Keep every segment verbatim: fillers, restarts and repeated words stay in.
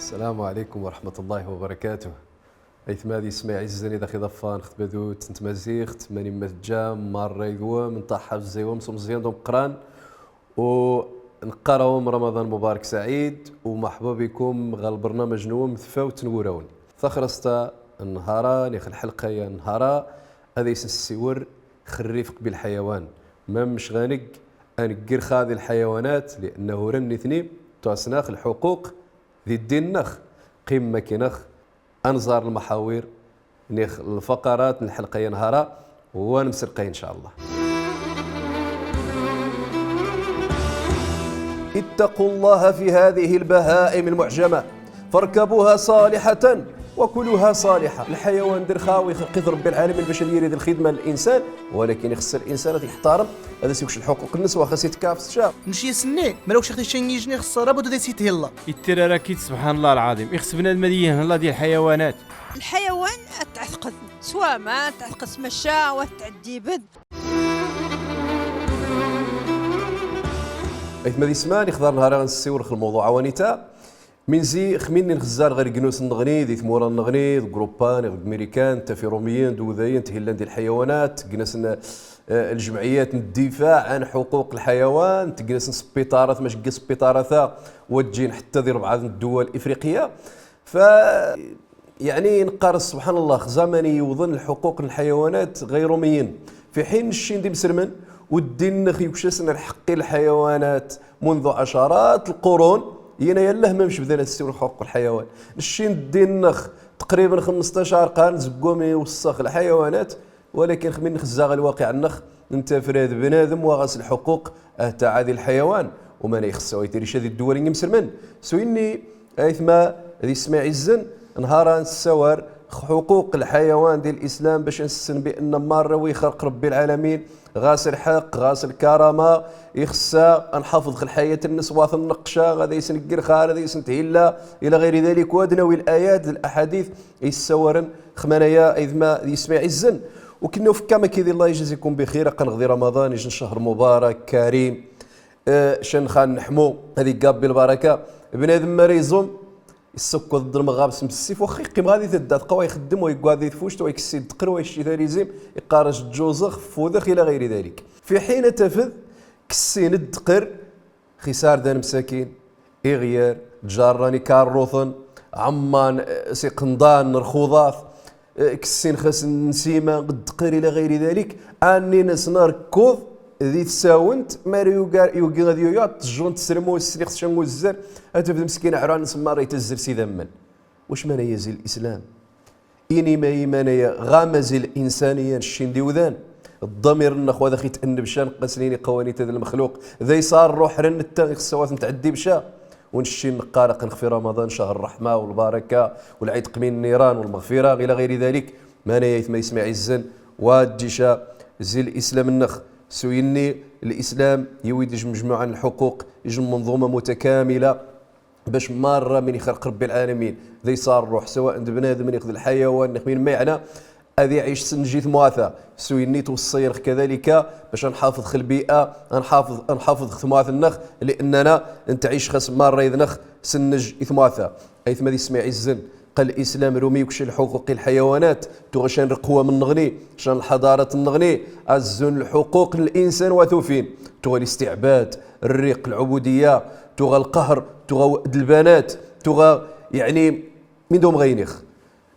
السلام عليكم ورحمة الله وبركاته. Aytma d yesma iɛizzen i d aɣ-iḍeffan ɣ tbadut n tmaziɣt, mani ma tejjam, marra yid-wem, nṭaḥ ḥaz zzay-wem s umeẓyan d umeqqran, u neqqar-awem Ramaḍan mubarak saɛid, u merḥba bikum ɣer lbernamaj-nwem Tfawt n Wurawen. Taxrasta n nnhara, neɣ lḥelqa-ya n nnhara, ad as-nessiwel x rrifq bi lḥayawan. Mamec ɣa negg, ad negg irxa di lḥayawanat, li'annahu ran nitni, ttwassen-aɣ lḥuquq di ddin-nneɣ. Qqimem akkin-aɣ, ad nẓar lmaḥawir, neɣ lfaqarat n lḥelqa-ya n nnhara, u ad nemselqay, in ca Allah. اتقوا الله في هذه البهائم المعجمة، فاركبوها صالحة وكلوها صالحة. Lḥayawan d irxa wi xelq-it Rebbi lɛalamin bac ad yiri d lxidma n linsan, walakin ixeṣṣ linsan ad t-yeḥtarem, ad as-yekc lḥuquq-nnes, wa xas itekka ɣef tecca. Nec yes-nni, mara ukcax ticcin n yijni, xeṣṣ labud ad as-yethilla. Ittir ara k-id, subḥan Allah lɛaḍim, ixeṣṣ bnadem ad yihella di lḥayawanat. Lḥayawan ad t-tɛetqed s waman, ad t-tɛetqed s tmacca, wa ad t-tɛeddibed. Aytma d yesma, ixḍar nnhar ara nessiwel x lmewḍuɛ-a wanita. Min zi xmin nxezzar ɣer ignus nneɣni, di tmura nneɣni, deg Urupa, neɣ deg Marikan, tafirumiyin, d udayen, thillan di lḥayawanat, tegnasen, eh, ljemɛiyat n ddifaɛ ɛan ḥuquq lḥayawan, tegnasen sbiṭarat, mac deg sbiṭarat-a, wa ǧǧin ḥetta di rebɛa n ddwal ifriqiya. Fa, yeɛni, neqqar, subḥan Allah, xza mani yewḍen lḥuquq n lḥayawanat ɣa irumiyin. Fi ḥin nec-in d imselmen, u ddin-nneɣ yekc-asen lḥeqq i lḥayawanat mundu ɛacarat lqurun, yina yallah mamec bdan ad ssiwel lḥuquq n lḥayawan. Nec-in ddin-nneɣ taqriban xemsṭac qarn zegmi iwṣṣa x lḥayawanat, walakin xmin nxezza ɣa lwaqiɛ-nneɣ, ntafra d bnadem wa ɣas lḥuquq, ah, ta ɛad i lḥayawan, u mani ixeṣṣ-aw ayt irica di ddwal n imselmen. S winni, aytma d yesma iɛizzen, nnhar ara nessawal x ḥuquq lḥayawan di lislam bac ad nessen bi anna marra wi ixelq Rebbi lɛalamin, ɣas lḥeqq, ɣas lkarama, ixeṣṣ-aɣ ad nḥafeḍ x lḥayat-nnes, wa ad t-nneqqec, ad as-negg irxa, ad as-nthilla, ila ɣayri dalik, wa ad nawi layat d laḥadit, issawalen x manaya aytma d yesma iɛizzen. U kennu fkam akid, Allah yajzikum bixir, aqan ɣ di Ramaḍan, ijen cchahr mubarak, karim, eh, can xa nneḥmu, ad igg Rebbi lbaraka. Bnadem mara iẓum, issukkeḍ-d lmeɣɣab s messif, waxa iqqim ɣa di taddart, qa wa ixeddem, wa iggad di tfuct, wa ikessi ddqir, wa icci talizim, iqqar-as ǧǧuẓeɣ, ffudeɣ, ila ɣayri dalik. Fi ḥin ad tafed kessin ddqir, Xisar d anmsakin, iɣyar, ǧarran ikarruṭen, ɛemman, eh, s iqenḍan n rxuḍat, eh, kessin xas nsima, ddqir ila ɣayri dalik, annin-as narkuḍ di tsawent, mara yugi, yugi ad yuyaḍ, tejjunt srmu, sliɣ s can uzzar, ad tafed mskin ɛran nsemma ara itazzel s idammen. Wac manaya zi lislam? Ini ma imanaya ɣa mazil insaniya nec-in d iwdan. Ddamir-nneɣ wa ad ax-itanneb can, qqas lini qawanit ad lmexluq. Da isar rruḥ ran netta ixeṣṣ-aw ad t-ntɛeddi bca. U nec-in neqqar aqan ɣ fi Ramaḍan, cchahr rreḥma u lbaraka u lɛitq min nniran u lmeɣfira ila ɣayri dalik. Manaya aytma d yesma iɛizzen, wa ǧǧi ca zi lislam-nneɣ. S winni, lislam iwi-d ijmejmuɛa n lḥuquq, ijm menḍuma mutakamila. Bac marra min ixelq Rebbi lɛalamin, da isar rruḥ, sawaء d bnadem, neɣ d lḥayawan, neɣ min ma yeɛna, ad iɛic s nnj i tmurt-a. S winni twṣṣa-yaɣ kadalika bac ad nḥafeḍ x lbi'a, ad nḥafeḍ, ad nḥafeḍ x tmurt-nneɣ, li'annana ntɛic xas marra idneɣ s nnj i tmurt-a. Aytma d yesma iɛizzen, qa lislam rumi yekc lḥuquq i lḥayawanat, tuɣa can lqwam nneɣni, can lḥadarat nneɣni, azzun lḥuquq n linsan wa tufin, tuɣa listiɛbad, rriq, lɛubudiya, tuɣa lqahr, tuɣa wa'd lbanat, tuɣa, yeɛni, min dum ɣayniɣ.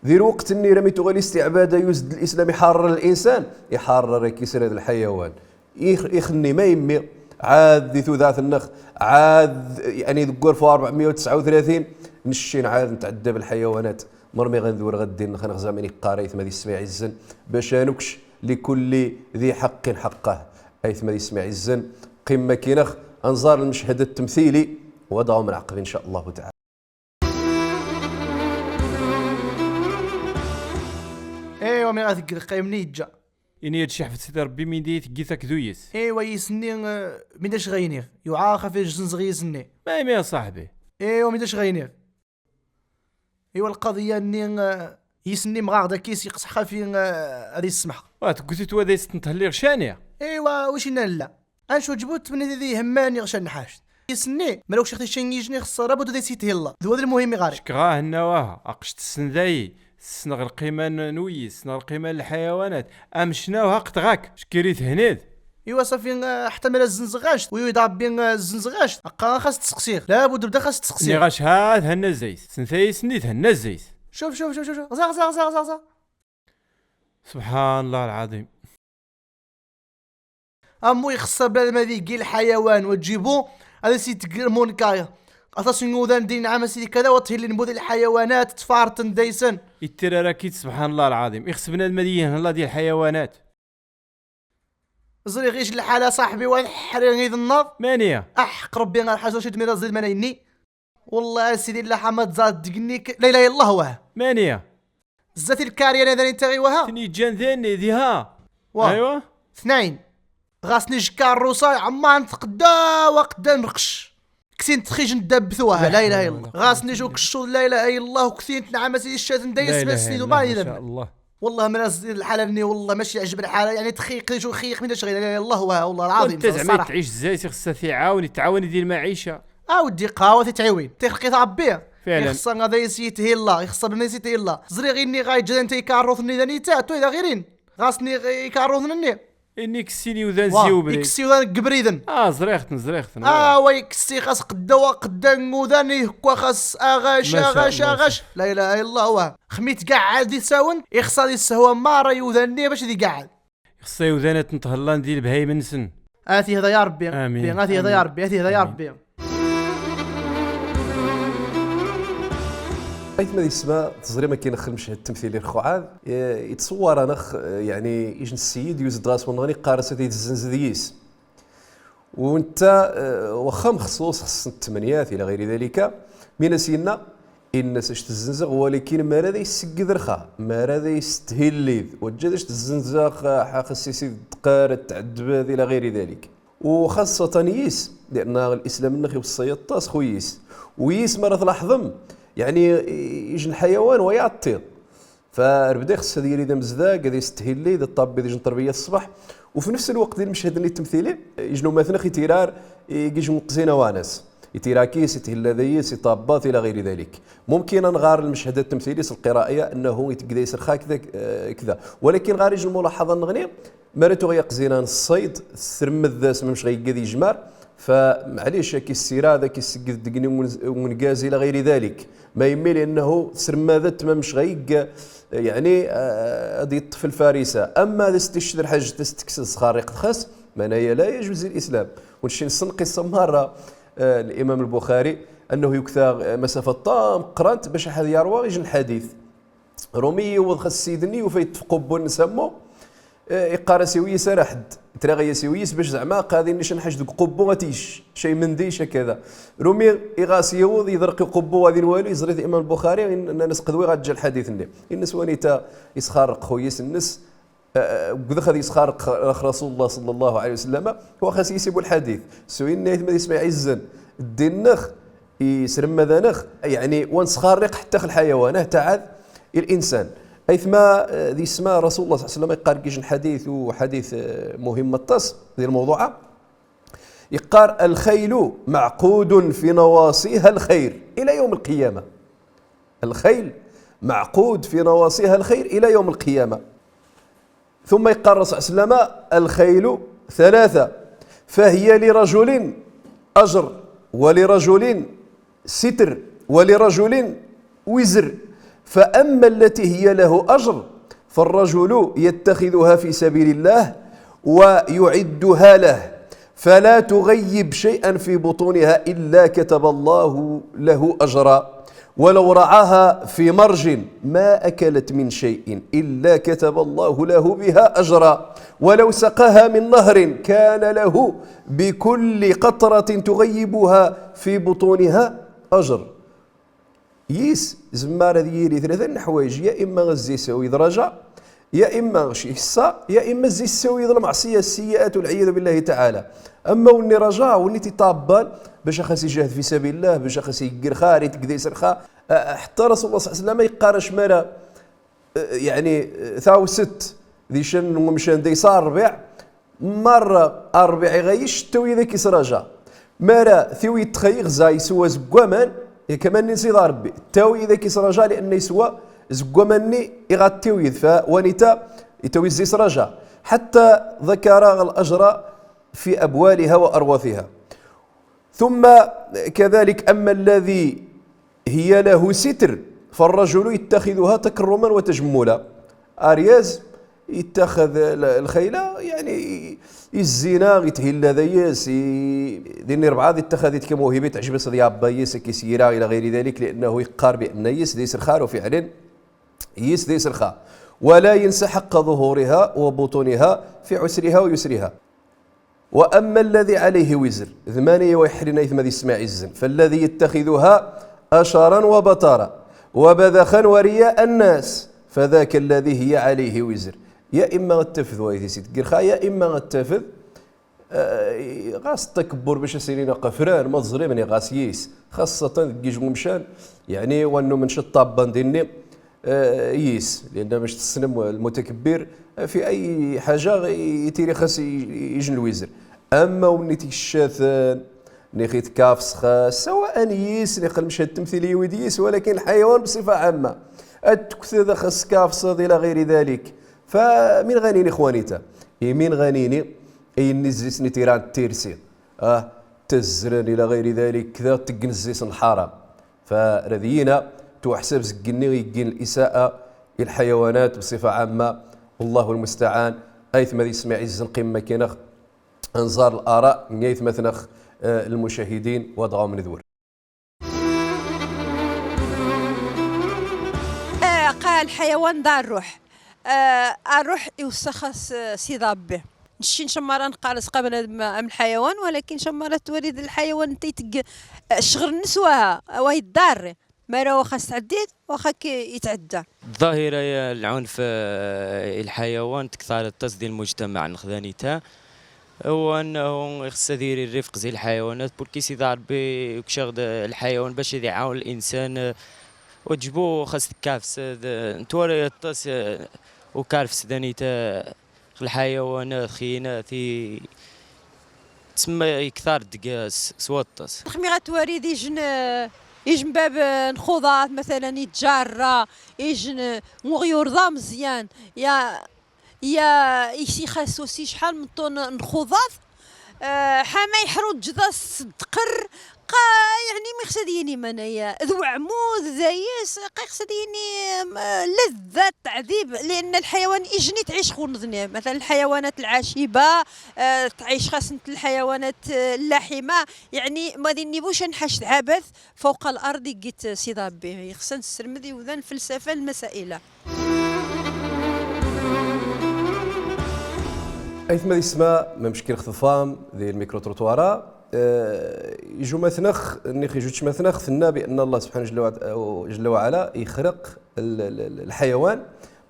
Di lweqt-nni rami tuɣa listiɛbad, ayuz-d lislam iḥarr linsan, iḥarr akis rad lḥayawan. Ix-, ixenni ma immi, ɛad di tudert-nneɣ, ɛad, yeɛni, deg walef u rebɛemya u tesɛa u tlatin, nec-in ɛad ntɛeddab lḥayawanat. Mermi ɣa ndur ɣa ddin-nneɣ, ad nɣ zamani qqar aytma d yesma iɛizzen, bac ad nekc likulli di ḥeqqin ḥeqqah. Aytma d yesma iɛizzen, qqim akkin-aɣ, ad nẓar lmeched ttemtili, wa ad ɣ-nɛeqqeb, in ca Allahu taɛala. Aywa, mi ɣa tegged qqim-nni yeǧǧa. Ini-yad ciḥfet Sidi Ṛebbi mi d iyi-teggit akked uyes. Aywa, yis-nni, eh, mi d acu ɣa iniɣ? Yuɛar xafi ad zenzeɣ yis-nni. Ma imi a ṣaḥbi? Aywa, mi d acu ɣa iniɣ? Aywa, lqaḍiya-nni, eh, yis-nni mɣaɣ-d akkis yeqseḥ xafi, eh, ad yessmeḥ. Wa, teggutit wa d ayes-tent-helliɣ cani? Aywa, wac inna nella? Ancu ǧbut tebnit di ihemman iɣ can nḥact. Is-nni, mara ukcix ticcin n yijni xeṣṣa, labud ad as-yithilla. D wad lmuhim iɣari. Cekk ɣa henna waha, aqc tessned-ayi, tessneɣ lqima n, n wiyis, tessneɣ lqima n lḥayawanat. Amecna waha qeṭɣ-ak, cekk iri thenid. Iwa safi, eh, ḥtta mara zzenzeɣ ɣact, wi yuda Rebbi, eh, zzenzeɣ ɣact, aqqa xas tseqsiɣ. Labud bda xas tseqsiɣ. Nniɣ-ac ha thenna zzayt. Tessent-ayi is-nni thenna zzayt. Cuf, cuf, cuf, cuf, cuf. Ɣza, ɣza, ɣza, ɣza, ɣza. Subḥan Llah lɛaḍim. Amu ixeṣṣa bnadem ad igi lḥayawan, wa tǧibu ad as-iteg lmunkar. Aṭas n iwudan din, nɛam a sidi, kada, wa thillin bu di lḥayawanat, tfarten daysen. Ittir ara kit, subḥan Llah lɛaḍim. Ixeṣṣa bnadem ad igi lḥayawanat. Ẓriɣ ic lḥal a ṣaḥbi, wa tḥri iḍ nnaḍ. Mani? Aḥeqq Rebbi ɣer ḥaǧa, ur cid mi d aẓil mana inni. Wallah a sidi, illa ḥama tẓad deg-nni k-, la ilaha illa Allah, wah. Mani? Zdat lkaryan ad arin taɣi waha. Tni ǧan dinni, diha. Wah. Aywa. Tnayn. Ɣas nij karrusa, ɛemma n tqedda, wa qedda nqec. Ktin txij n dabbet waha, la ilaha illa Allah. Ɣas nij ukeccuḍ, la ilaha illa Allah, u ktin tnɛam a sidi ccat n dayes, la ilaha illa Allah, ma sidi, ma sidi. Wallah, mara zid lḥala nni, wallah, maci yeɛjeb lḥala, yani, txiq, txiq, min txiq, la ilaha illa Allah, wa, wallah, lɛaḍim, wanta zeɛma ṣṣaraḥa. Itɛic zzayt, ixeṣṣa tiɛawen, itɛawan di lmaɛica. Aw, ddi, qawa titɛiwin. Tixlqit Rebbi. Fiɛlan. Ixeṣṣa ad as-yithilla, ixeṣṣa bnadem ad as-yithilla. Ẓriɣ inni ɣa iǧǧa anta ikarruten-nni d anita, toy da ɣirin. Ɣas nni ikarruten-nni. Inni kkes sin iwdan zi ubrid. Ikkes iwdan deg ibriden. Ah, ẓriɣ-ten, ẓriɣ-ten. Ah, wa ikkes ixas qedda, wa qedda n udan, ihekwa xas aɣac, aɣac, aɣac. La ilaha illa Allah, wa. Xmi tgaɛad di sawen, ixṣa di sehwa mara iwdan-nni bac di gaɛad. Ixṣa iwdan ad ten-thellan di lebhayem-nsen. Ati hda ya Rebbi. Amin. Ati hda ya Rebbi, ati hda ya Rebbi. Aytma d yessma, teẓrim akken x lmeched temtili lxuɛad, eh, ittṣewwar-anex, eh, yeɛni, ij n ssiyid yuz-d ɣas wenneɣni, iqqar-as ad t-id-zzenz d yis. U netta, eh, waxxa mexṣuṣ, xeṣṣen tmenyat ila ɣiri dalika, min as-yenna, inna-s: "Ac t-zzenzeɣ, walakin mara d ay-ssegged lxa, mara d ay-stehillid, weǧǧa d ac t-zzenzeɣ, eh, xas is-id-qqar, ad tɛeddbed ila ɣiri dalik." U xaṣṣatan yis, liɛna lislam-nnex iweṣṣa-yi aṭas xu yis. U yis, mara tlaḥḍem, yeɛni, ij n lḥayawan wa iɛeṭṭiḍ. Fa Rebbi ixeṣṣa ad yili d amezdag, ad yestehilli, d ṭṭabbi d ij n ṭṭerbiya ṣṣbeḥ. U f nefs lweqt di lmeched-nni temtili, ij n umatnex itirar, i ij n uqzin awanas. Itira kis, ithilla dayis, iṭabbat, ila ɣiri dalik. Mumkin ad nɣar lmeched temtili s lqira'ya, annahu itegg dayis lxa kda, eh, kda. Walakin ɣar ij n lmulaḥaḍa-nneɣni, mara tuɣ yaqzina n ṣṣayd, tesremmed-as mamec ɣa yegg ad yejmar, fa maɛlic, ad k-issirad, ad k-issegged deg-ni un-, ungaz ila ɣiri dalik. Ma yemmi, liannahu tesremmadat mamec ɣa yegg, yeɛni, eh, ad yeṭṭef lfarisa. Amma ad as-ticced lḥajet, ad as-tekkes sxarriq xas, manaya la yajuz i lislam. Ur necci nessen qissa marra, eh, n Imam Lbuxari, annahu yukta, eh, masafa tameqqrant bac ad yerwa ij n lḥadit. Rumi yewweḍ xas ssid-nni, yufa yeṭṭef qubbu-nnes ammu, eh, iqqar-as i wiyis: "Ara ḥedd." Traɣ-as i wiyis bac zeɛma qad inna-c ad nḥac deg uqubbu, ad t-yecc, cay mendi, cay kada. Rumi iɣas yewweḍ, yeḍreq i uqubbu, ad inwali, yeẓri-t Imam Lbuxari, inna-as: "Qedwi ɣa ǧǧa lḥadit-nni." Inna-as wanita isxarreq xuyis-nnes, eh, eh, gdex ad yisxarreq x Rasulullah sallallahu alayhi wa sallam, wa xas yisib lḥadit. Su inna aytma d yessma iɛizzen, ddin-nnex, isremmad-anex, yeɛni, wa nesxarriq ḥetta x lḥayawan, ah, taɛad i linsan. Aytma, eh, d yessma Rasulullah sallallahu alayhi wa sallam iqqar deg ij n lḥadit, u ḥadit, eh, muhim aṭas di lmawḍuɛ-a, iqqar: "الخيل معقود في نواصيها الخير إلى يوم القيامة." الخيل معقود في نواصيها الخير إلى يوم القيامة. ثم يقال الرسول صلى الله عليه وسلم: "الخيل ثلاثة، فهي لرجل أجر، ولرجل ستر، ولرجل وزر، فأما التي هي له أجر فالرجل يتخذها في سبيل الله ويعدها له، فلا تغيب شيئا في بطونها إلا كتب الله له أجرا، ولو رعاها في مرج ما أكلت من شيء إلا كتب الله له بها أجرا، ولو سقاها من نهر كان له بكل قطرة تغيبها في بطونها أجر." Yis, zemmar ad yili tlata n leḥwayeǧ, ya imma ad s-issawi draja, ya imma ɣ-, icessa, ya imma ad s-issawi d lmeɛṣiya, ssiyi'at, walɛiyadu billahi taɛala. Amma wenni raja, wenni tiṭabban, bac a xas ijahd fi sabilillah, bac a xas igg lxar, itegg dayes lxar. A, a, ḥetta Rasulullah sallallahu alayhi wa sallam iqqar-ac mara, eh, yeɛni, eh, tawset di ccan n wemcan dayes rrbiɛ, marra rrbiɛ iɣayec, ttaw yid-k is raja. Mara tiwid txa iɣza iswa zeg waman, yak aman-nni n Sidi Ṛebbi. Tawi dak israja li'anna iswa zeg waman-nni iɣa tiwid, fa wanita itawi zzi israja. حتى ذكر الأجر في أبوالها وأرواثها. ثم كذلك أما الذي هي له ستر، فالرجل يتخذها تكرما وتجملا. Aryaz ittaxad l-, lxayla, yeɛni, i zzina, ithilla dayes, i, d ini rebɛa ittaxad-it kamawhiba, teɛjeb-as ad iɛebba yis, ad k-isyira, ila ɣayri dalik, li'annahu iqqar bi anna yis d iserxa, u fiɛlan, yis d iserxa. ولا ينسى حق ظهورها وبطونها في عسرها ويسرها. وأما الذي عليه وزر، d mani i wa iḥrin aytma d isma iɛizzen, فالذي يتخذها أشرا وبطرا وبذخا ورياء الناس، فذاك الذي هي عليه وزر. Ya imma ad tafed wa idis itgirxa, ya imma ad tafed, eh, ɣas takabbur bac as-inin aqefran, ma tẓrim ni ɣas yis, xaṣṣatan deg ijwemcan, yeɛni, wa nnumen ciṭṭabban dinni, eh, yis, li'anna bac tessnem lmutakabbir, eh, fi ay ḥaǧa itiri xas i-, ijen lwizr. Amma win itkeccaten, nix itkafṣ xas, sawa'an yis, nix lmec ad temtili iwid yis, walakin lḥayawan bṣifa ɛamma. Ad tektd xas tkafṣd ila ɣayri dalik. Fa min ɣa nini, ixwanita? I min ɣa nini, ayenni zzi-s n itiran d tirsi, ah, ttazzren ila ɣayri dalik, kda teggen zzi-s n lḥaram. Fa rad yina, twaḥsab zeg-nni i yeggin lisa'a i lḥayawanat bṣifa ɛamma. والله المستعان. Aytma d isma iɛizzen, qim makkin-nnex, ad nẓar l'ara n yaytmatn-nnex, eh, lmucahidin, wa dɣa ad wen-nwri. Eh, qa lḥayawan d rruḥ. Eh, rruḥ iwessax-as, eh, Sidi Ṛebbi. Nci ncamar ad nqares qa bnadem am lḥayawan, walakin ncamar ad twalid lḥayawan nta iteg, eh, ccɣel-nnes waha, waha iḍarr. Mara waxa s-tɛeddiḍ, waxa k-itɛedda. الظاهرة يا العنف، آه، الحيوان تكثر التصدي المجتمع نخذانيتا، هو أنه يخص ديري الرفق زي الحيوانات، بوركي سيدي ربي وكشغد الحيوان باش يعاون الإنسان، آه، وتجبو خاص كافس، آه، نتوري الطس، آه، وكارفس دانيتا. الحيوانات خيناتي تسمى يكثر دقاس سوطس. تخمي غتواري دي جن، يجن باب نخوضات مثلًا يتجرى، يجن مغيور ضا مزيان، يا، يا يسي خاصو سي شحال من طون نخوضات، آه، حما يحرو جدا الصدقر، قا، يعني، مي خصها ديني مانايا. ذو عمود، ذايس، قا خصها ديني، آم، لذة، تعذيب، لأن الحيوان إجني تعيش خو نظني. مثلًا الحيوانات العشبة، آه، تعيش خاصة الحيوانات، آه، اللحمة. يعني، ما ديني بوش نحشد عبث فوق الأرض قيت سيدي ربي. خصنا نسرمد يوذان فلسفة المسائلة. Aytma d isma, ma mckil xtfam di lmikru-trottoir-a, eh, ijwmatn-nnex, nix ijwmatn-nnex, tenna bi anna Allah subḥanahu jalla wa, jalla wa ɛala ixleq l-, l-, l-, lḥayawan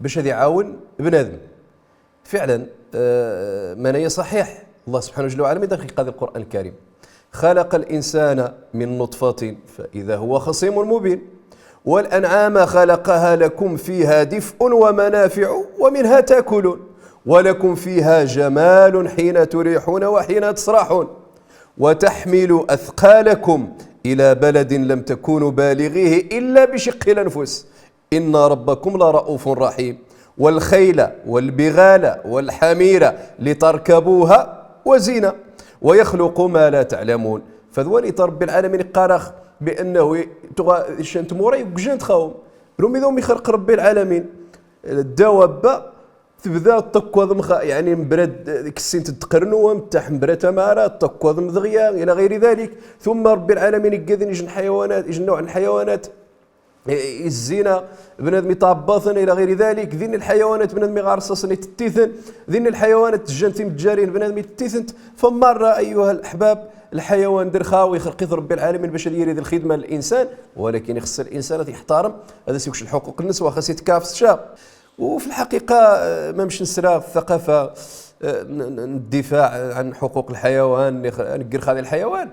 bac ad iɛawen bnadem. Fiɛlan, eh, mani-a ṣaḥiḥ, Allah subḥanahu jalla wa ɛala mi daxel iqqar di Lqur'an Lkarim: خلق الإنسان من نطفة فإذا هو خصيم مبين. والأنعام خلقها لكم فيها دفء ومنافع ومنها تأكلون. ولكم فيها جمال حين تريحون وحين تسرحون. وتحمل أثقالكم إلى بلد لم تكونوا بالغيه إلا بشق الأنفس. إن ربكم لرءوف رحيم. والخيل والبغال والحمير لتركبوها وزينة ويخلق ما لا تعلمون. Fa d wanita Ṛebbi lɛalamin iqqar-ax bi annahu tuɣa ccan n tmura yegjan txawm. Rumi d umi ixleq Ṛebbi lɛalamin. Ddawabba tebda ṭṭakkaḍ mxa, yeɛni, mbrad kessint ddqer n wemtaḥ, mbrad tamara, ṭṭakkaḍ mdeɣya, ila ɣayri dalik. Tumma Ṛebbi lɛalamin igga din ijn lḥayawanat, ijn nuɛ n lḥayawanat. I, i zzina, bnadem iṭabba-ten, ila ɣayri dalik, din lḥayawanat, bnadem iɣerṣaṣen itetti-ten, din lḥayawanat, tejjan timejjarin, bnadem itetti-tent. Fa marra, ayyuha laḥbab, lḥayawan d rxaw, ixleq-it Ṛebbi lɛalamin bac ad yiri d lxidma n linsan, walakin ixṣṣ linsan ad t-iḥtarem, ad as-iwc lḥuquq-nnes, wa xas itkafṣ ca. U fi lḥaqiqa, eh, ma mc nsra ثقافة, eh, n, n, n الدفاع عن حقوق الحيوان, n, n rxaw lḥayawan,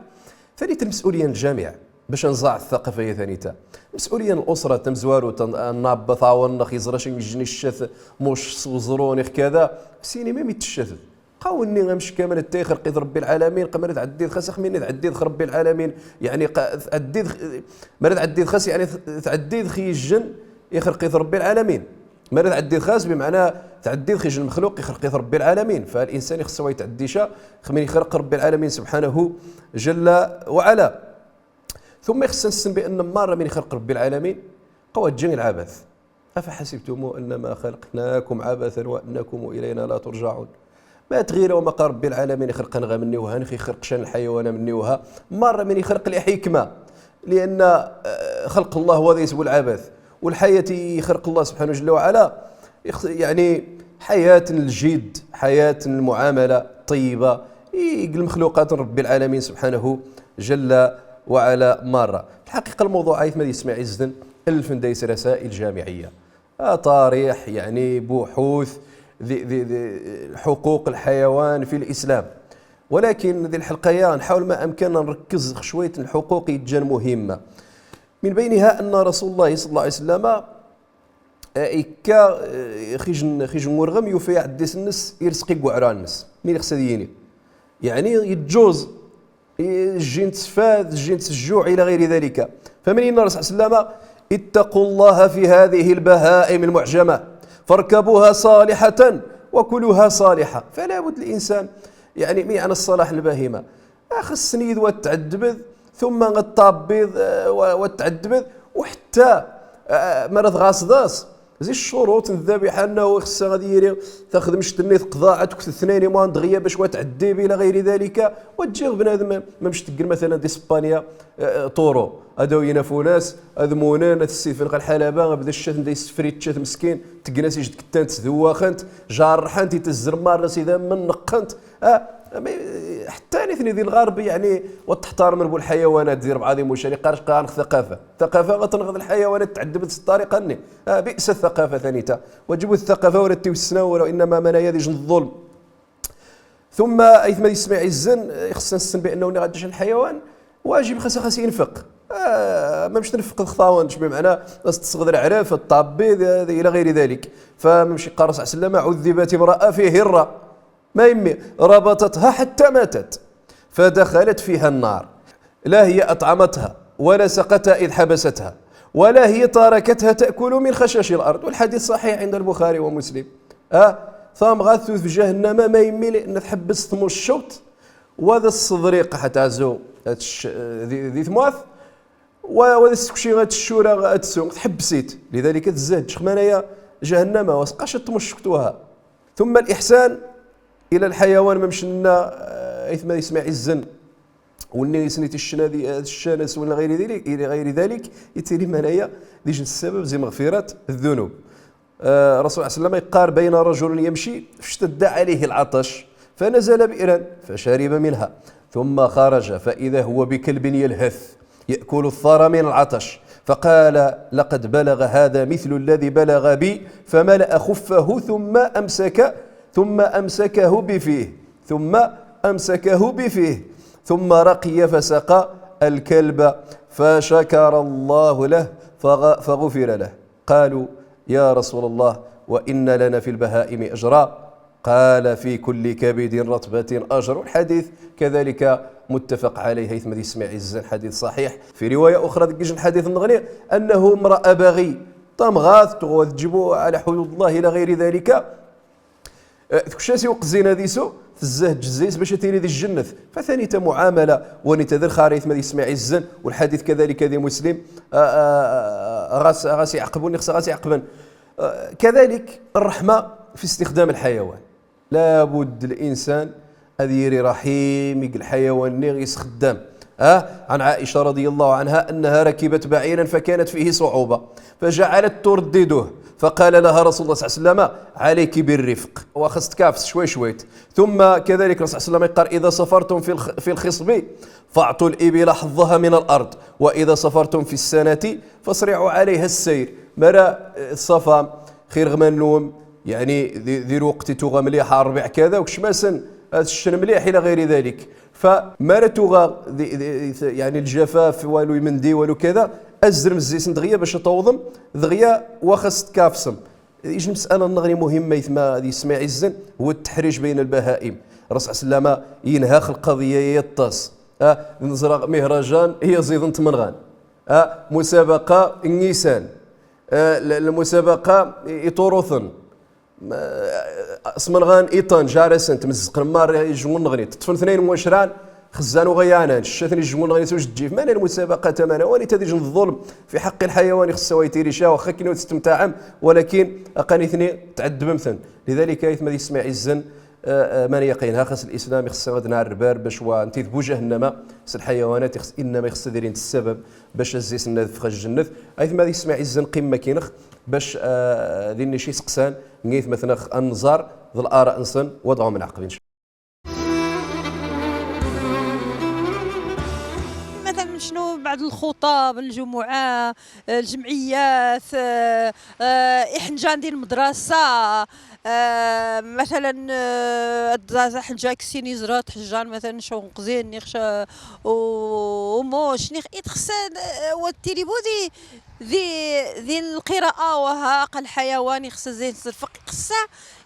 tanit lmes'uliyya n ljamiɛ. Bac ad nẓaɛ ثقافة-ya tanita. Lmes'uliyya n l'usra tamezwarut, n, n abba tɛawen-nnex, iẓra acu n yejni ccat, muc s uẓru, nix kada. Sini mem itteccat. Qa wenni amecka, ma netta ixelq-it Rebbi lɛalamin, qa ma netta tɛeddi-t xas, ax minni tɛeddi-t x Rebbi lɛalamin, yeɛni qa tɛeddi-t x, ma netta tɛeddi-t xas, yeɛni tɛeddi-t x ijjen ixelq-it Rebbi lɛalamin. Ma netta tɛeddi-t xas, bimeɛna tɛeddi-t x ijjen lmexluq ixelq-it Rebbi lɛalamin. Fa linsan ixeṣṣ-it wa yetɛeddi ca x min ixelq Rebbi lɛalamin subḥanahu jalla wa ɛala. Tumma ixeṣṣ ad nessen bi anna marra min ixelq Rebbi lɛalamin, qa wa tǧi i lɛabath. أفحسبتم أنما خلقناكم عبثا وأنكم إلينا لا ترجعون. Ma tɣira wa ma qa Rebbi lɛalamin ixelq-aneɣ a menni wha, nex ixelq ca n lḥayawan a menni wha, marra min ixelq lixikma. Lianna, eh, xelq Llah wa da isbu lɛabath. Wa lḥayat ixelq Llah subḥanahu jalla wa ɛala, ix-, yeɛni, ḥayat n ljidd, ḥayat n lmuɛamala ṭṭeyyiba, i, i lmexluqat n Rebbi lɛalamin subḥanahu jalla wa ɛala marra. Fi lḥaqiqa lmawḍuɛ aytma d yisem iɛizzen, alfen dayes rasail jamiɛiyya. Ah, ṭariḥ, yeɛni, buḥuth di, di, di lḥuquq lḥayawan fi lislam. Walakin di lḥelqa-ya nḥawel ma amkan ad nrekkez x cwayt n lḥuquq yeǧǧan muhimma. Min bayniha anna Rasul Llah ṣalla Llahu ɛalayhi wa sallam, eh, ikka, eh, x ijjen, x ijjen n urɣem, yufa aɛeddis-nnes ireṣq i weɛrar-nnes. Min ixeṣṣ ad yini. Yeɛni, yeǧǧuẓ. Jjint tfad, jjint sjuɛ, ila ɣayri dalika. Fa min yenna Rasul ṣalla Llahu ɛalayhi wa sallam: اتقوا الله في هذه البهائم المعجمة، فاركبوها صالحة وكلوها صالحة. Fala budd linsan, yeɛni, min yeɛna ṣṣalaḥ n lbahima. Xeṣṣ-nni yid wa tɛeddbed, tumma ad tṭabbid, eh, wa, wa tɛeddbed, u ḥetta, eh, mara tɣaṣed as, Zi ccuruṭ n ddabiḥa annahu ixeṣṣ ad yiri taxedmect-nni teqḍa, ad tekk tnayni muan dɣiya bac wa tɛeddib ila ɣayri dalika, wa tǧi ɣ bnadem, ma mec teggen matalan di Spanya, eh, eh, ṭuru, ad awyyen afunas, ad munen, ad ssidfen ɣer lḥalaba, abda ccat nda yessefri tččat meskin, teggen-as ijed kettant, sdewwaxen-t, jarrḥen-t, itezzer marra s idammen, neqqen-t, Ah, ma, ḥetta nitni di lɣerb, yeɛni, wa teḥtarem bu lḥayawanat di rebɛa di mucan, iqqar-c qa ɣa-neɣ taqafa. Taqafa ɣa tenɣed lḥayawanat, tɛeddbed s ṭṭariqa-nni. Ah, bi'sa taqafa tanita. Wa ǧibut taqafa wala tiwessna, wala innama manaya d ijj n ḍḍulm. Tumma, aytma d yisem iɛizzen, ixeṣṣ ad nessen bi annahu nniɣ ɣa ǧǧan lḥayawan, wajib xas ad xas yenfeq. Ah, ma mec tenfeq d xṭawen, bimeɛna, ad s-tesɣed lɛref, ad tṭabbi, d, d, ila ɣayri dalik. Fa ma mec iqqar Rasul ṣalla Llahu ɛalayhi wa sallam: عذبت امرأة في هرة. ما يمي، ربطتها حتى ماتت، فدخلت فيها النار، لا هي أطعمتها، ولا سقتها إذ حبستها، ولا هي تاركتها تأكل من خشاش الأرض. والحديث صحيح عند البخاري ومسلم. Ah, tamɣart tewwet f jahannama, ma yemmi, li'anna tḥebbes tmuccuḍt, wa d ṣṣedriq ḥa tɛzu, ad tec-, di, di tmurt, wa, wa d ssekci ad teccu, ad tessu, tḥebbes-it. Lidalika tezzahed ccexmana-ya jahannama, wa s-qqac ad tmuccuḍt waha. ثم الإحسان إلى الحيوان, ma mec nenna, eh, aytma d yisem iɛizzen, wenni isni ticcna di, eh, ccan-as, wala ɣayri dalik, ila ɣayri dalik, itili manaya d ijj n ssabab zi meɣfirat ddunub. Eh, Rasul ṣalla Llahu ɛalayhi wa sallam iqqar: بين رجل يمشي فاشتد عليه العطش فنزل بئرا فشرب منها ثم خرج فإذا هو بكلب يلهث يأكل الثرى من العطش، فقال: لقد بلغ هذا مثل الذي بلغ بي، فملأ خفه ثم أمسك، ثم أمسكه بفيه، ثم أمسكه بفيه، ثم رقي فسقى الكلب، فشكر الله له، فغ-، فغفر له. قالوا: يا رسول الله، وإن لنا في البهائم أجرا؟ قال: في كل كبد رطبة أجر. والحديث كذلك متفق عليه, aytma d yisem iɛizzen, حديث صحيح. في رواية أخرى, deg ijj n lḥadit nneɣni, أنه امرأة بغي, tamɣart, tuɣa tǧib على حدود الله إلى غير ذلك. Eh, tekcc-as i uqezzin ad isu, tezzah zzay-s bac ad tili di ljennet. Fa tanita muɛamala, wa nita d lxar, aytma d yisem iɛizzen, u lḥadit kadalika di Muslim, ah, ah, ah, ɣas, ɣas iɛeqben, ixṣṣ ɣas iɛeqben. Eh, kadalik, rreḥma fi istixdam lḥayawan. Labudd linsan ad yili raḥim i lḥayawan-nni i yesxeddam. Ah, عن عائشة رضي الله عنها أنها ركبت بعيرا فكانت فيه صعوبة فجعلت تردده فقال لها رسول الله صلى الله عليه وسلم: عليك بالرفق. Wa xas tkeɛfes cway cwayt. ثم كذلك الرسول صلى الله عليه وسلم قال: إذا سافرتم في الخ-، في الخصب فأعطوا الإبل حظها من الأرض، وإذا سافرتم في السنة فأسرعوا عليها السير. Mara, eh, ṣṣafam, xir ɣ ma nnum, yeɛni di, di lweqt i tuɣa mliḥa, rrbiɛ kada, u kecm-asen ad ccen mliḥ ila ɣayri dalik. Fa mara tuɣa di, di, di, yeɛni ljafaf, walu imendi, walu kada, azzrem zzay-sen dɣiya bac ad tawḍem, dɣiya wa xas tkeɛfsem. Ijj lmes'ala nneɣni muhimma, aytma d yisem iɛizzen, هو التحريش بين البهائم. Rasul s lama yenha x lqaḍiya-ya aṭas. Ah, neẓra mihrajan iyaẓiḍen n tmenɣan. Ah, musabaqa n yisan. Ah, l-, lmusabaqa i, i tuṛuḍen. Ma, asmenɣan iṭan, jar-asen, tmezzeqn marra ijnun n ɣnit. Ṭṭfen tnayn n wacran, xezzan uɣayanan, ccaten ijnun n ɣnit s ujeǧǧif. Mana lmusabaqa tamanawanit ad ijn ḍḍulm fi ḥeqq lḥayawan, ixeṣṣa wa itiricca, waxxa akken ur testemtaɛem, walakin aqan-itni tɛeddbem-ten. Lidalik, aytma d isma iɛizzen, ah, ah, mana yaqin, ha xas lislam ixeṣṣa ad nɛerreb ar bac wa nti d bu jahannama, s lḥayawanat ixeṣ-, innama ixeṣṣa ad ilint ssabab bac azzis-nna ad fɣen ljennet. Aytma d isma iɛizzen, qim makinx, bac, ah, d innic iseqsan, n yaytmaten-nneɣ ad nẓer d laraء-nsen, wa ad ɣ-mneɛqben. مثلًا شنو بعض الخطب، الجمعة، آه، الجمعيات، آه، آه، إحنا جاندي المدرسة، آه، مثلًا، آه، الدزازة حنجا كسيني زرات حجان مثلًا شو نقزين نيخش، آه، و-، وموش نيخ إتخسن، آه، والتليبودي ذي، ذي القراءة وها قال حيوان يخص زين الفقه، يخص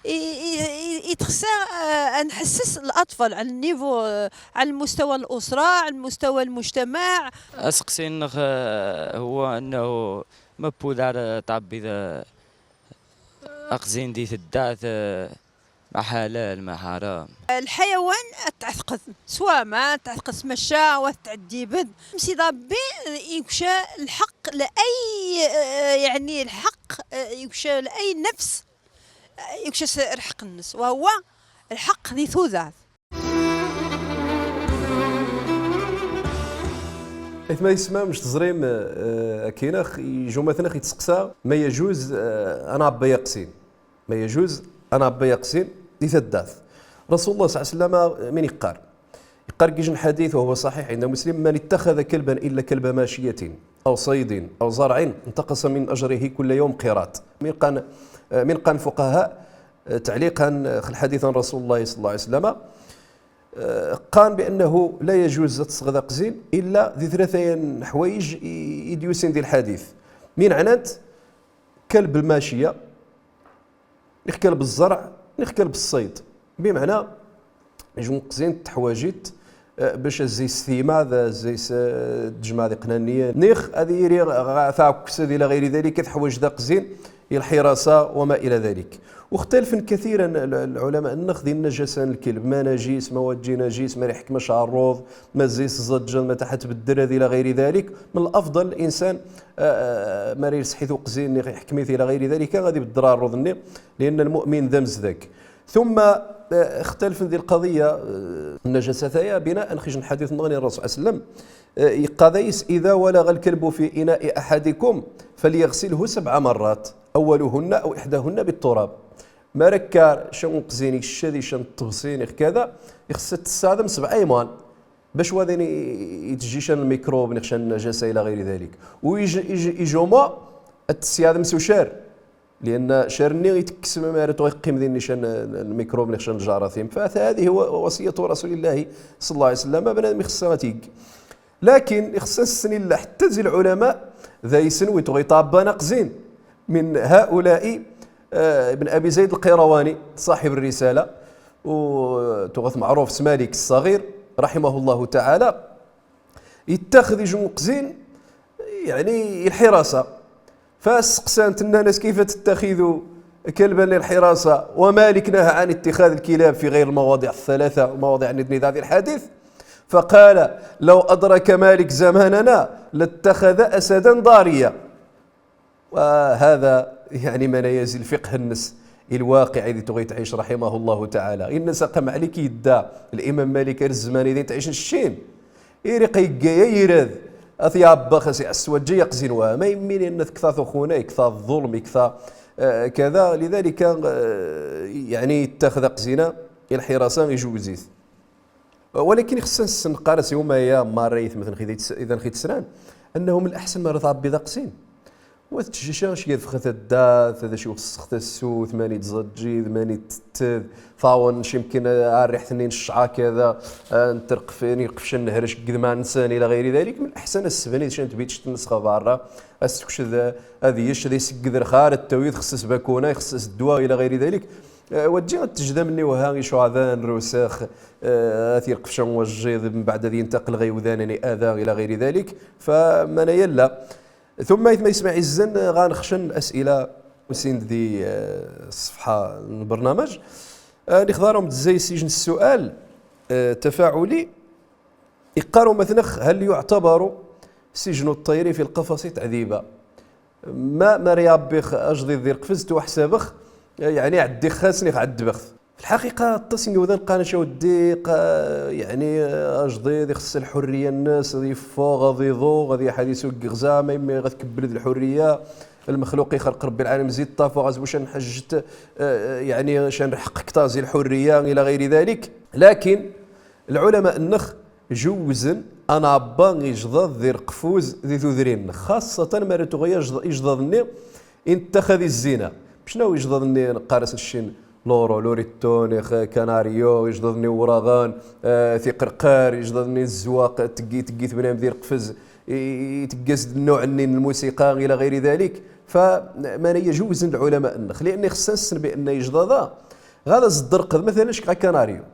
ي-، ي-، ي-، يتخص، آه، نحسس الأطفال على النيفو، آه، على المستوى الأسرة، على المستوى المجتمع. أسقسي نخ، آه، هو أنه ما بودار، آه، تعبي ذا أقزين دي تدعث، آه، ما حلال، ما حرام. الحيوان تعتقد، سوا ما تعتقد مشى وتعدي بد. مسي ربي يكشى الحق لأي، آه، يعني الحق، آه، يكشى لأي نفس، آه، يكشى س-، الحق النس، وهو الحق ذي ثوذات. Aytma d isma, mec teẓrim, eh, akin ax, ijummaten ax itseqsa, ma yajuz, eh, ad nɛebbi aqsin. Ma yajuz ad nɛebbi aqsin di taddart. Rasulullah صلى الله عليه وسلم min iqqar? Iqqar deg ijj n lḥadit, وهو صحيح عند مسلم: من اتخذ كلبا إلا كلب ماشية أو صيد أو زرع انتقص من أجره كل يوم قيراط. Min qan, eh, min qan fuqaha, eh, تعليقا, eh, x lḥadit n Rasulullah صلى الله عليه وسلم, eh, qqaren بأنه لا يجوز ad tesɣed aqzin illa di tlata n ḥwayeǧ i, i d-yusin di lḥadit. Min ɛnant كلب الماشية, nix كلب الزرع, nix كلب الصيد. Bimɛna, ijj n uqzin teḥwaǧ-it, eh, bac ad zey s timaḍ, ad zey s, eh, tejmaɛt iqnan-nni, nix ad yiri ɣ-, taɛekksat ila ɣayri dalik, teḥwaǧ-it aqzin i lḥirasa وما إلى ذلك. واختلفن كثيرا ال-، العلماء-nneɣ di nnajasa n lkelb, ma najis, ma ur yajji najis, ma ira iḥkem acerruḍ, ma zey s ẓẓaǧǧa, ma taḥ tbeddel, ad ila ɣayri dalik. Min lafḍal, linsan, ah, ah, ma ira iseḥḥi-t uqzin, iḥkem-it ila ɣayri dalik, ad ibeddel aɛerruḍ-nni, لأن المؤمن d amezdag. ثم, ah, اختلفن di lqaḍiya, ah, n nnajasat-aya, بناء x ijj n lḥadit-nneɣ n Rasul صلى الله عليه وسلم, ah, iqqar dayes: إذا ولغ الكلب في إناء أحدكم فليغسله سبع مرات، أولهن أو إحداهن بالتراب. Ma ara kkar ca n uqzin, icca di ca n tebṣin, ix kada, ixṣṣ ad t-tessaɛdem sebɛ ayman. Bac wa din i, i, itejji ca n lmikrub, nix ca n nnajasa ila ɣayri dalik. U ij-, ij-, ijumuɛ ad t-tessaɛdem s ucar. لأن car-nni itekkes ma ara tuɣ iqqim din ca n, n lmikrub, nix ca n ljaratim. فهذه هو وصية رسول الله صلى الله عليه وسلم, bnadem ixṣṣa ad t-ig. Lakin ixṣṣa ad nessen illa ḥetta d zi lɛulama, dayes wi tuɣ iṭɛebban aqzin. من هؤلاء, ah, ابن أبي زيد القيرواني, صاحب الرسالة, u tuɣa-t meɛruf s Malik الصغير, رحمه الله تعالى, ittaxed ijj n uqzin, yeɛni, i lḥirasa. Fasseqsan-t, nnan-as: كيف تتخذ كلبا للحراسة ومالك نهى عن اتخاذ الكلاب في غير المواضع الثلاثة, المواضع nni d-nniḍ di lḥadit؟ فقال: لو أدرك مالك زماننا لاتخذ أسدا ضاريا. وهذا, yeɛni, mana yazil fiqh-nnes i lwaqiɛ di tuɣ itɛic, رحمه الله تعالى. Inna-as: aqqa Malik idda, Limam Malik, ar zzman-i din tɛicen ccin. Iriq igga ya irad, ad t-iɛebba, xas iɛess wa ǧǧa aqzin wa. Ma immin inna-t kta tuxuna, kta ḍḍulm, kta, eh, kada. لذلك, eh, yeɛni, ittaxed aqzin-a i lḥirasa, ijwez-it. Walakin ixṣṣa ad nessen, qqaren-as i umaya, marra aytmaten-nneɣ id-, id-, id-, id-, id-, id-, أنه من الأحسن ma ara tɛebbiḍ aqzin, wa tettejjic acu yadef ɣer taddart, d acu ixṣṣ ɣer tasa-s, mani tẓaǧǧid, mani tetted, ṭṭawen, cimkin, ah, rriḥt-nni n ccɛer kada, ah, n terqef-, n iqefcen n hrec deg idmaren-nsen, ila ɣayri dalik. Min leḥsan ad tessebnid ca n tbičt-nnes ɣer berra, ad s-tekced, ah, ad yečč, ad isegged lxar, ad t-tawi, ixṣṣ-as bakuna, ixṣṣ-as ddwa, ila ɣayri dalik. Eh, wa tejji ad tejjed am nniwha icuɛban, rrewsax, eh, ad t-irqef can wajjiḍ, mbeɛd ad yintaqel ɣer iwdan, ad t-ya'da, ila ɣiri dalik. Fa manaya la. Tumma aytma yesmaɛizzen, eh, ɣa nexcen as'ila usin di, eh, ṣṣefḥa n lbernameǧ. Eh, nixḍar-awem-d zzay s ijj n ssual, eh, tafaɛuli. Iqqar umatnex: هل يعتبر سجن الطير في القفص تعذيبا؟ Ma, ma ra iɛebbi x-, ajḍiḍ di lqefz, twaḥsab x, yeɛni ɛeddi x-, ad sen-iɛeddeb x-. Fi lḥaqiqa, aṭas n iwdan qqaren: a weddi, qa-, yeɛni, ajḍiḍ ixṣṣ lḥurriya-nnes, ad yeffeɣ, ad iḍu, ad iḥad isug iɣza, ma yemmi ɣa tkebbel d lḥurriya, lmexluq ixleq Rebbi lɛalamin, zid ṭṭafa, ɣas wac ad nḥejjet, eh, yeɛni, ac ad nḥeqqeq ktar zi lḥurriya, ila ɣiri dalik. Lakin, lɛulama-nnex jewzen ad nɛebba ijḍaḍ di lqefuz di tudrin-nnex, xaṣṣatan ma ra tuɣa ijḍ-, ijḍaḍ-nni inṭṭaxad i zzina. Mec naw ijḍaḍ-nni neqqar-as ccin, loro, loriton, ix-, kanario, ijḍaḍ-nni wraɣen, eh, tiqerqar, ijḍaḍ-nni n zzwaq, teggi, teggi tebnam di lqefz, i, i, teggas-d nnuɛ-nni n lmusiqa, ila ɣiri dalik. Fa, manaya jewzen lɛulama-nnex, li'anna ixṣṣ ad nessen bi anna ijḍaḍ-a, ɣad as-tḍerqeḍ, matalan, ack ɣa kanario.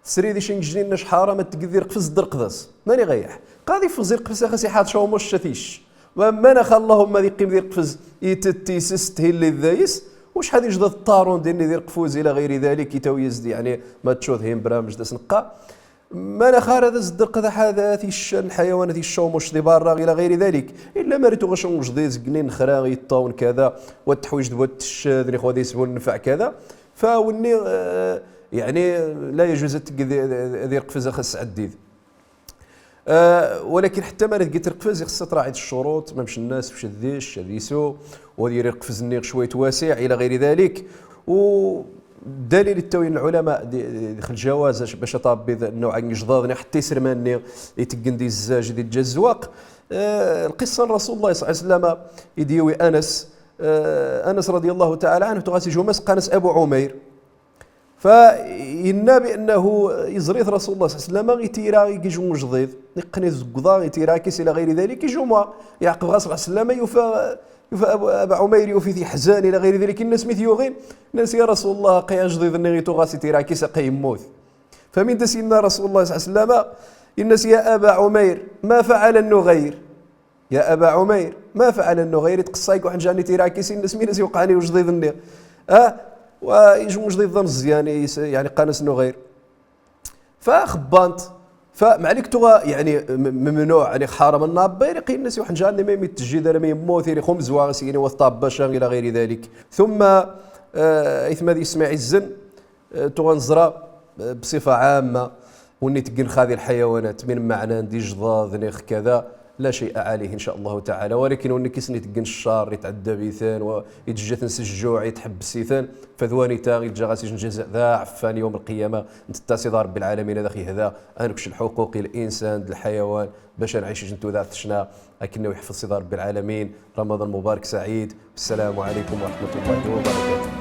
Tesrid ic n yijnin-nni ac ḥaram ad teggeḍ di lqefz, tḍerqeḍ-as. Mani ɣa iḥ? Ɣad iffeẓ di lqefz ax as-iḥad cawmuc ca tic. Wa man ax allahumma ad iqqim di lqefz, itett, isest, hilli d dayes, wacḥal ijḍaḍ ṭṭarun dinni di lqefuz ila ɣiri dalik, itawi-as-d, yeɛni, ma teččuḍ hin bramej d as-neqqa. Man ax ara ad as-tḍerqeḍ aḥad tic n lḥayawan, tic n cawmuc di berra ila ɣiri dalik. Illa ma ra tuɣa can wejḍiḍ, zegnin, xra, iṭṭawn, kada, wa teḥwiǧt d wa tecced, nix wa d isbu nnfeɛ, kada. Fa wenni, eh, yeɛni, la yajuz ad teggeḍ di, di, di lqefz ax as-tɛeddid. Eh, walakin ḥetta ma ra teggeḍ di lqefz, ixṣṣa ad traɛiḍ ccuruṭ, ma mec nnas, mec d dic, ad isu, wa ad yili lqefz-nni cwayt wasiɛ, ila ɣiri dalik. U ddalil ittawin lɛulama di, di, di lǧawaz bac ad tṛebbiḍ nnuɛ n yijḍaḍ-nni, ḥetta iserman-nni iteggen di zzaj, di lǧa zzwaq. Eh, lqissa n Rasulullah صلى الله عليه وسلم i d-yewwi Anas, eh, Anas رضي الله تعالى عنه, tuɣa-s ijum-as, qqaren-as Abu Umayr. Fa yenna bi annahu yeẓra-t Rasulullah صلى الله عليه وسلم itira i ijum wejḍiḍ, iqqen-it deg uḍar, itira-k-is ila ɣiri dalik, ijum wa. Yeɛqeb ɣas صلى الله عليه وسلم, yufa, yufa Abu, Aba Umayr, yufa-t yeḥzen ila ɣiri dalik, yenna-as mi t-yuɣin, yenna-as: Ya Rasulullah, aqay ajḍiḍ-nni i tuɣa-s itira-k-is, aqay yemmut. Fa min da as-yenna Rasulullah صلى الله عليه وسلم, yenna-as: يا أبا عمير، ما فعل النغير؟ يا أبا عمير، ما فعل النغير؟ Itqeṣṣa-k uḥenjar-nni itira-k-is, yenna-as: Min as-yewqeɛ i wejḍiḍ-nni? Ah, wa ijum wejḍiḍ d ameẓyan, is-, yeɛni qqaren-as Nuɣir. Fa xebbant, fa mɛalik tuɣa, yeɛni, m-, memnuɛ, yeɛni, ḥaram ad nɛebba, iri yenna-as i uḥenjar-nni ma, ma itejjid ara, ma yemmut, iri xumzwa, iri wa tṭabbaca, ila ɣiri dalik. Tumma, eh, aytma d yesmaɛizzen, eh, tuɣa neẓra, eh, bṣifa ɛamma, wenni iteggen xa di lḥayawanat, min mmeɛna n di ijḍaḍ, nix kada, la cay'a ɛalayh, in ca Llahu taɛala. Walakin wenni kis-nni iteggen ccar, itɛeddab-iten, wa itejja-ten s jjuɛ, itḥebbes-iten, fa d wanita, itǧǧa ɣas ijn jaza d aɛeffan yawm lqiyama, nttetta s iḍ Ṛebbi lɛalamin ad ax-ihda, ad nekc lḥuquq i linsan d lḥayawan, bac ad nɛic ijn tudert tecna, akken ad aɣ-iḥfeḍ s iḍ Ṛebbi lɛalamin. Ramaḍan mubarek saɛid. Assalamu ɛalaykum wa raḥmat Llah wa barakat.